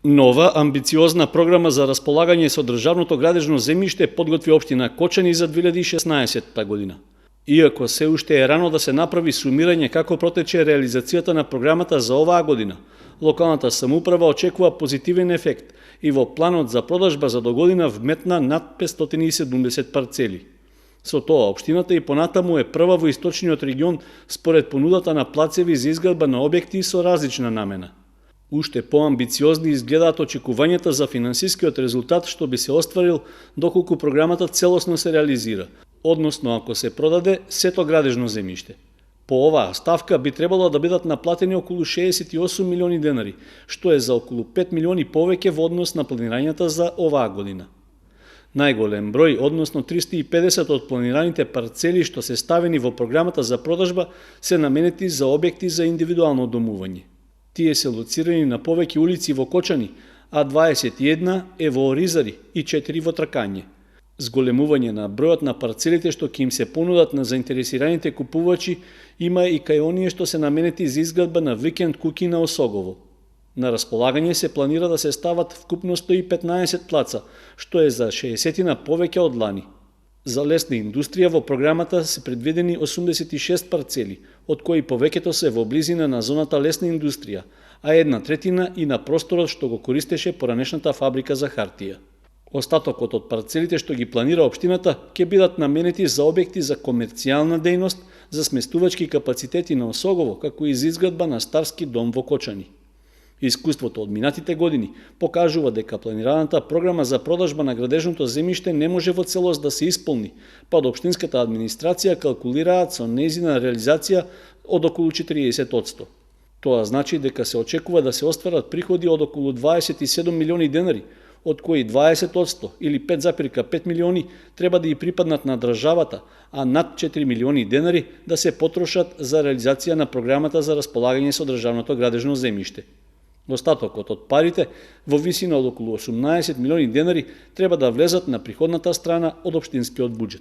Нова, амбициозна програма за располагање со државното градежно земјиште подготви општина Кочани за 2016 година. Иако се уште е рано да се направи сумирање како протече реализацијата на програмата за оваа година, локалната самоуправа очекува позитивен ефект и во планот за продажба за догодина вметна над 570 парцели. Со тоа, општината и понатаму е прва во источниот регион според понудата на плацеви за изградба на објекти со различна намена. Уште поамбициозни изгледаат очекувањата за финансискиот резултат што би се остварил доколку програмата целосно се реализира, односно ако се продаде сето градежно земјиште. По оваа ставка би требало да бидат наплатени околу 68 милиони денари, што е за околу 5 милиони повеќе во однос на планирањата за оваа година. Најголем број, односно 350 од планираните парцели што се ставени во програмата за продажба, се наменети за објекти за индивидуално домување. Тие се лоцирани на повеќе улици во Кочани, а 21 е во Оризари и 4 во Тракање. Зголемување на бројот на парцелите што ќе им се понудат на заинтересираните купувачи има и кај оние што се наменети за изградба на викенд куќи на Осогово. На располагање се планира да се стават вкупно 115 плаца, што е за 60 повеќе од лани. За лесна индустрија во програмата се предвидени 86 парцели, од кои повеќето се во близина на зоната лесна индустрија, а 1/3 и на просторот што го користеше поранешната фабрика за хартија. Остатокот од парцелите што ги планира општината ќе бидат наменети за објекти за комерцијална дејност, за сместувачки капацитети на Осогово, како и за изградба на старски дом во Кочани. Искуството од минатите години покажува дека планираната програма за продажба на градежното земјиште не може во целост да се исполни, па од општинската администрација калкулираат со нејзина реализација од околу 40%. Тоа значи дека се очекува да се остварат приходи од околу 27 милиони денари, од кои 20% или 5,5 милиони треба да ја припаднат на државата, а над 4 милиони денари да се потрошат за реализација на програмата за располагање со државното градежно земјиште. Остатокот од парите, во висина од околу 18 милиони денари, треба да влезат на приходната страна од општинскиот буџет.